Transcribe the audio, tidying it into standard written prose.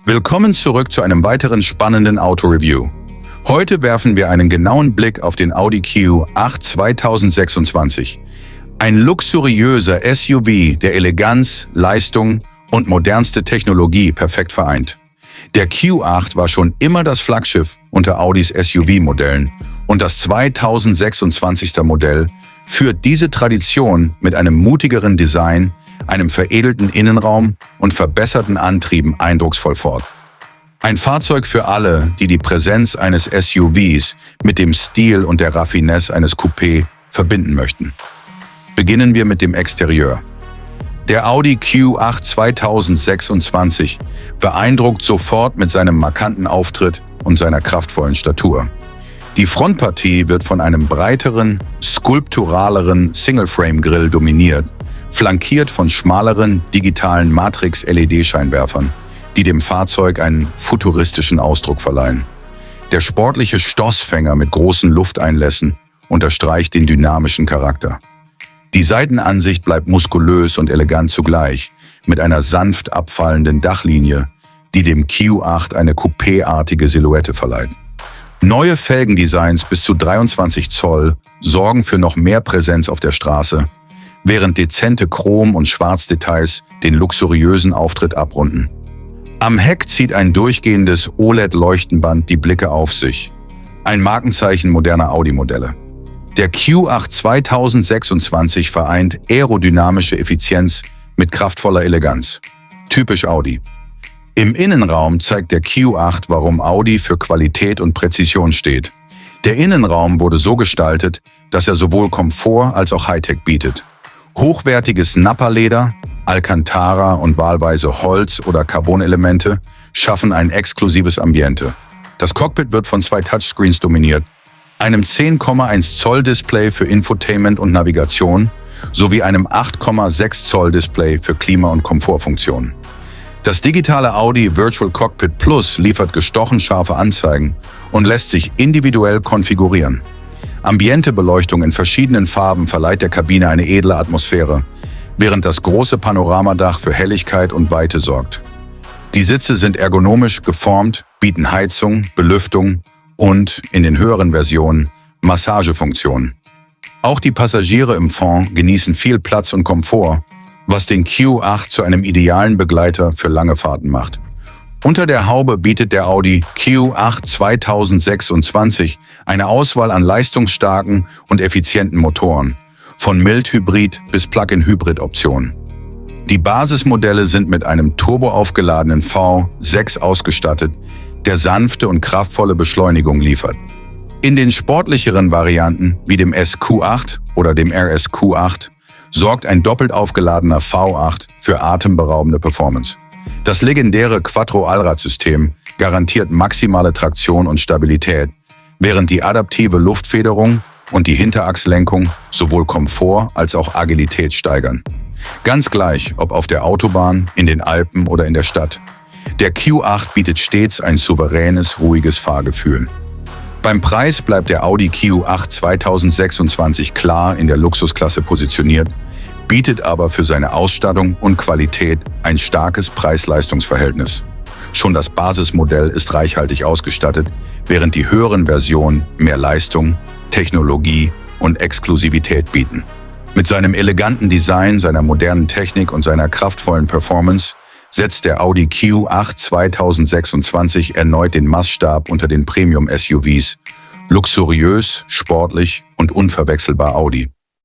Willkommen zurück zu einem weiteren spannenden Auto-Review. Heute werfen wir einen genauen Blick auf den Audi Q8 2026. Ein luxuriöser SUV, der Eleganz, Leistung und modernste Technologie perfekt vereint. Der Q8 war schon immer das Flaggschiff unter Audis SUV-Modellen und das 2026. Modell führt diese Tradition mit einem mutigeren Design, einem veredelten Innenraum und verbesserten Antrieben eindrucksvoll fort. Ein Fahrzeug für alle, die die Präsenz eines SUVs mit dem Stil und der Raffinesse eines Coupé verbinden möchten. Beginnen wir mit dem Exterieur. Der Audi Q8 2026 beeindruckt sofort mit seinem markanten Auftritt und seiner kraftvollen Statur. Die Frontpartie wird von einem breiteren, skulpturaleren Single-Frame-Grill dominiert, flankiert von schmaleren, digitalen Matrix-LED-Scheinwerfern, die dem Fahrzeug einen futuristischen Ausdruck verleihen. Der sportliche Stoßfänger mit großen Lufteinlässen unterstreicht den dynamischen Charakter. Die Seitenansicht bleibt muskulös und elegant zugleich, mit einer sanft abfallenden Dachlinie, die dem Q8 eine Coupé-artige Silhouette verleiht. Neue Felgendesigns bis zu 23 Zoll sorgen für noch mehr Präsenz auf der Straße, während dezente Chrom- und Schwarzdetails den luxuriösen Auftritt abrunden. Am Heck zieht ein durchgehendes OLED-Leuchtenband die Blicke auf sich, ein Markenzeichen moderner Audi-Modelle. Der Q8 2026 vereint aerodynamische Effizienz mit kraftvoller Eleganz. Typisch Audi. Im Innenraum zeigt der Q8, warum Audi für Qualität und Präzision steht. Der Innenraum wurde so gestaltet, dass er sowohl Komfort als auch Hightech bietet. Hochwertiges Nappa-Leder, Alcantara und wahlweise Holz- oder Carbon-Elemente schaffen ein exklusives Ambiente. Das Cockpit wird von 2 Touchscreens dominiert, einem 10,1 Zoll Display für Infotainment und Navigation sowie einem 8,6 Zoll Display für Klima- und Komfortfunktionen. Das digitale Audi Virtual Cockpit Plus liefert gestochen scharfe Anzeigen und lässt sich individuell konfigurieren. Ambientebeleuchtung in verschiedenen Farben verleiht der Kabine eine edle Atmosphäre, während das große Panoramadach für Helligkeit und Weite sorgt. Die Sitze sind ergonomisch geformt, bieten Heizung, Belüftung und, in den höheren Versionen, Massagefunktionen. Auch die Passagiere im Fond genießen viel Platz und Komfort, was den Q8 zu einem idealen Begleiter für lange Fahrten macht. Unter der Haube bietet der Audi Q8 2026 eine Auswahl an leistungsstarken und effizienten Motoren, von Mildhybrid bis Plug-in-Hybrid-Optionen. Die Basismodelle sind mit einem turboaufgeladenen V6 ausgestattet, der sanfte und kraftvolle Beschleunigung liefert. In den sportlicheren Varianten, wie dem SQ8 oder dem RSQ8, sorgt ein doppelt aufgeladener V8 für atemberaubende Performance. Das legendäre Quattro-Allradsystem garantiert maximale Traktion und Stabilität, während die adaptive Luftfederung und die Hinterachslenkung sowohl Komfort als auch Agilität steigern. Ganz gleich, ob auf der Autobahn, in den Alpen oder in der Stadt. Der Q8 bietet stets ein souveränes, ruhiges Fahrgefühl. Beim Preis bleibt der Audi Q8 2026 klar in der Luxusklasse positioniert, bietet aber für seine Ausstattung und Qualität ein starkes Preis-Leistungs-Verhältnis. Schon das Basismodell ist reichhaltig ausgestattet, während die höheren Versionen mehr Leistung, Technologie und Exklusivität bieten. Mit seinem eleganten Design, seiner modernen Technik und seiner kraftvollen Performance setzt der Audi Q8 2026 erneut den Maßstab unter den Premium-SUVs. Luxuriös, sportlich und unverwechselbar Audi.